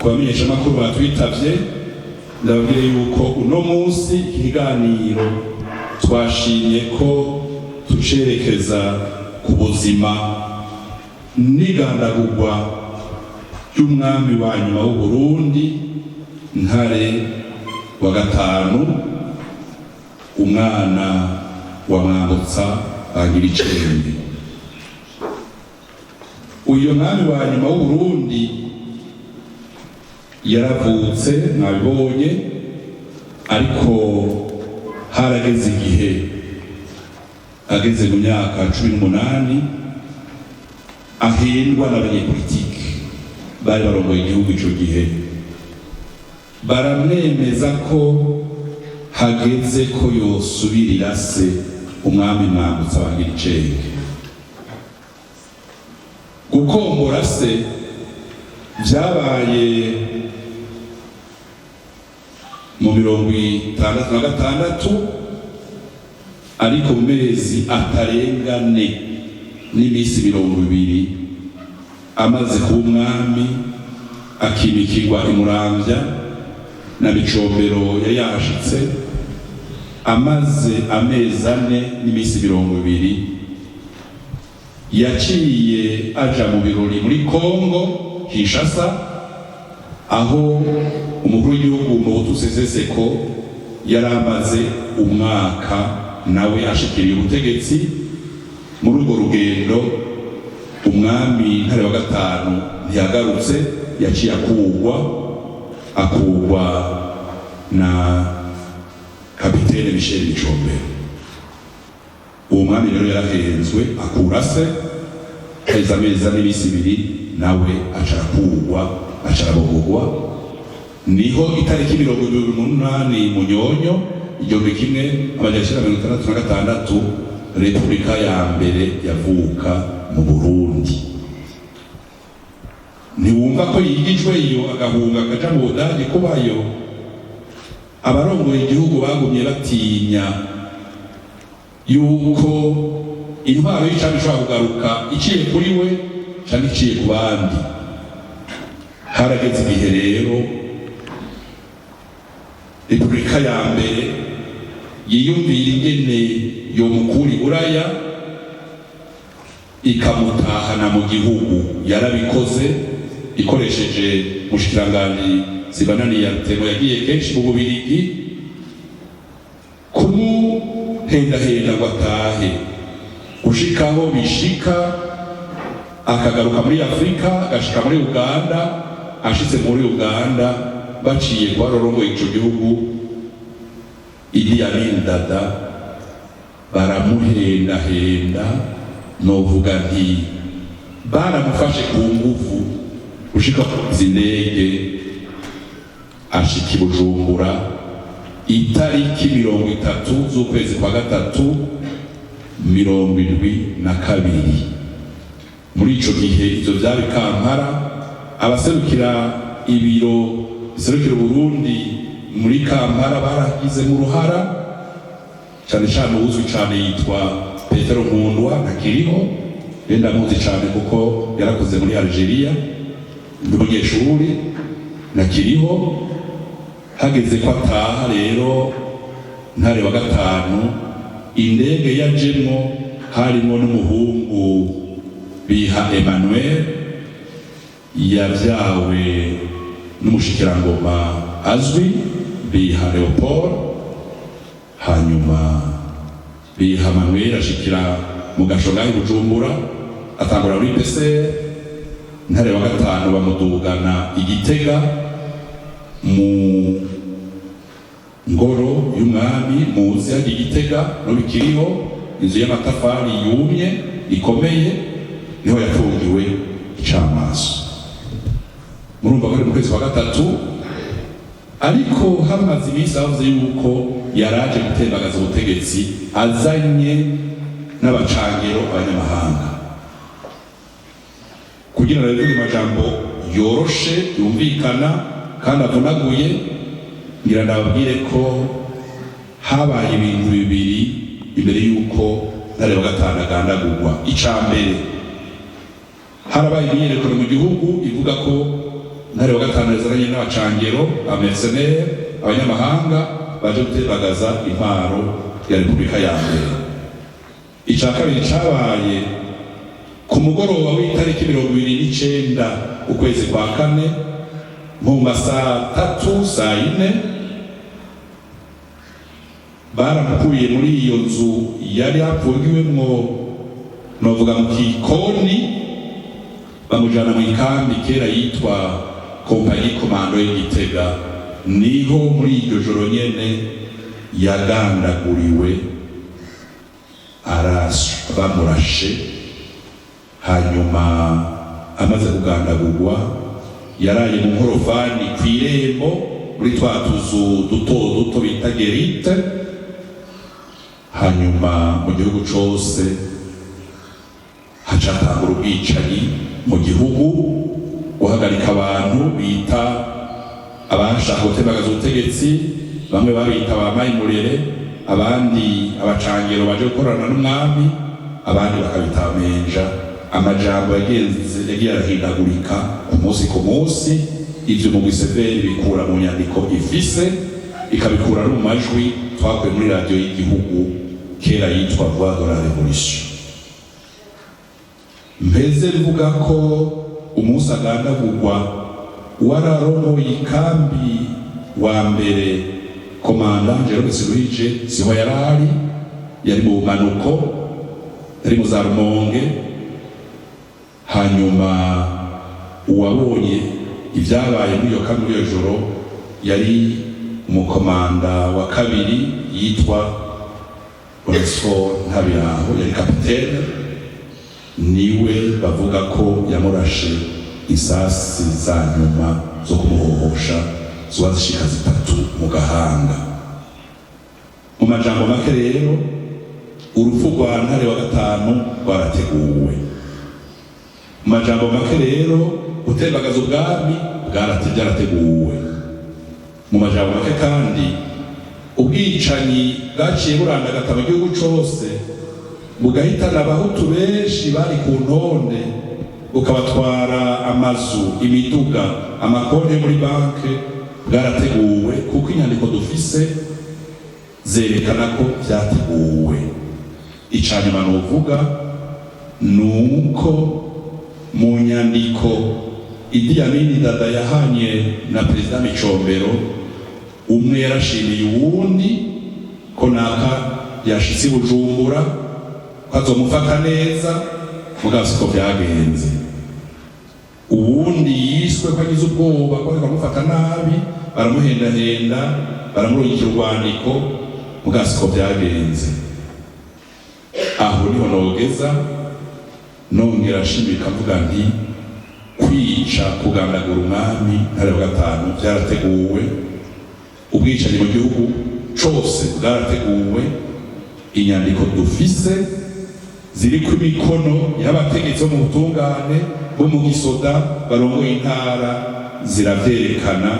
Ku bamenyeshamakuru batwitavye, ndababwire yuko uno munsi ikiganiro twashimye ko tucerekeza ku buzima n'igandagurwa ry'umwami wa nyuma w'Uburundi, Ntare wa gatanu, umwana wa Mwambutsa Bangiricenge. Uyu mwami wa nyuma w'Uburundi yaravutse, mwabibonye, ariko harageze igihe ageze mu myaka 18 ahendwa n'abanyepolitike bari barongoye igihugu ico gihe, baramwemeza ko hageze ko yosubirira se, umwami Mwambutsa Bangiricenge. Gukombora se vyabaye mu 66, ariko mu mezi atarenga 4 n'iminsi 20 amaze kuba umwami, akimikirwa imuramvya na Micombero yari yahashitse, amaze amezi 4 n'iminsi 20, yaciye aja mu birori muri Kongo Kinshasa, aho umukuru w'igihugu Mobutu Sese Seko yari amaze umwaka nawe ashikiriye ubutegetsi. Muri urwo rugendo umwami Ntare wa gatanu ntiyagarutse, yaciye akugwa na kapitene Michel Micombero. Uwo mwami rero yarahenzwe, akura se, haheze amezi 4 n'iminsi 2 nawe aca arakugwa, aca arabogogwa. Niho itariki 28 Munyonyo 1966 repubulika ya mbere yavuka mu Burundi. Ntiwumva ko yigijweyo agahunga akaja mu Budage kubayo? Abarongoye igihugu bagumye batinya yuko intwaro y'icami ishobora kugaruka iciye kuri we canke iciye ku bandi. Harageze igihe rero repubulika ya mbere yiyumvira ingene yomukura Iburaya ikamutahana mu gihugu. Yarabikoze ikoresheje mushikiranganji Zibananiye Artemo, yagiye kenshi mu Bubirigi kumuhendahenda ngo atahe, gushikaho bishika akagaruka muri Afurika, agashika muri Uganda. Ashitse muri Uganda, baciye kwa rorongoye ico gihugu, Idi Amin Dada, baramuhendahenda, novuga nti baramufashe ku nguvu gushika izi ndege, ashika i Bujumbura itariki 30 z'ukwezi kwa gatatu 72. Muri ico gihe ivyo vyari Kampala. Abaserukira ibiro biserukira Uburundi muri Kampala baragizemo uruhara cane cane. Uwuzwi cane yitwa Petero Nkundwa, ntakiriho. Rero ndamuzi cane kuko yarakoze muri Algeria ndi umunyeshuri, ntakiriho. Hageze ko ataha rero Ntare wa gatanu, indege yajemwo harimo n'umuhungu Biha Emmanuel, yavyawe n'umushikirangoma azwi Biha Leopold. Hanyuma Biha Manuel ashikira mu gasho ngaho i Bujumbura, atangura muri PCR. Ntare wa gatanu bamudugana Igitega mu ngoro y'umwami muzi hajya Igitega n'ubikiriho, inzu y'amatafari yumye ikomeye, niho yafungiwe icamaso. Murumva ko ari mu kwezi kwa gatatu, ariko hamaze iminsi bavuze yuko yaraje gutembagaza ubutegetsi azanye n'abacangero, abanyamahanga. Kugira ngo bivuge amajambo yoroshe yumvikana kandi avunaguye, ngira ndababwire ko habaye ibintu bibiri imbere y'uko Ntare wa gatanu agandagurwa. Ica mbere, harabaye imyiyerekano mu gihugu ivuga ko Ntare wa Gatanu yazananye n'abacangero, aba mercenaires, abanyamahanga baje gutembagaza intwaro ya Repubulika ya mbere. Icya kabiri cabaye ku mugoroba w'itariki 29 ukwezi kwa kane, nko mu masaa 3, saa 4, baramukuye muri iyo nzu yari apfungiwemwo, novuga mu kikoni, bamujana mu ikambi kera yitwa Compagnie Commando y'Igitega. Niho muri iryo joro nyene yagandaguriwe, araswe, bamurashe. Hanyuma amaze kugandagurwa, yaraye mu nkorofani kw'irembo, muri twa tuzu duto duto bita guérite. Hanyuma mu gihugu cose hacatangura ubwicanyi mu gihugu, guhagarika abantu bita abashaka gutembagaza ubutegetsi. Bamwe babita ba mayimurere, abandi abacangero baje gukorana n'umwami, abandi bakabita amenja. Amajambo yagenze yagiye arahindagurika ku munsi ku munsi. Ivyo mu giseveri bikura mu nyandiko ifise, ikabikura no mu majwi twakuye muri radiyo y'igihugu kera yitwa Voix de la Révolution. Mpeze mvuga ko umunsi agandagurwa, wararongoye ikambi wa mbere, commandant Jerome Siruhije, siho yarari, yari mu bumanuko, yari mu za Rumonge. Hanyuma uwabonye ibyabaye muri iyo kambi muri iyo joro yari umukomanda wa kabiri yitwa Onesphore Ntabiraho, yari kapitene. Niwe bavuga ko yamurashe isasi za nyuma zo kumuhohosha, ziba zishika zitatu mu gahanga. Mu majambo make rero, urupfu rwa Ntare wa Gatanu rwarateguwe. Mu majambo make rero, gutembagaza ubwami byarateguwe. Mu majambo make kandi, ubwicanyi bwaciye burandagata mu gihugu cose, bugahitana abahutu benshi bari ku ntonde, bukabatwara amazu, imiduga, amakonti yo muri banke, bwarateguwe, kuko inyandiko dufise zerekana ko vyateguwe. Icanyuma novuga ni uko mu nyandiko Idi Amin Dada yahanye na Perezida Micombero, umwe yarashimiye uwundi ko naka yashitse i Bujumbura, ko azomufata neza, mugabo siko vyagenze. Uwundi yiswe ko agize ubwoba ko ariko amufata nabi, baramuhendahenda, baramurungikira urwandiko, mugabo siko vyagenze. Aho niho nogeza, nongera nshimika mvuga nti kwica, kugandagura umwami Ntare wa Gatanu byarateguwe, ubwicanyi mu gihugu cose bwarateguwe. Inyandiko dufise ziriko imikono y'abategetsi bo mu butungane, bo mu gisoda, barongoye intara, ziravyerekana.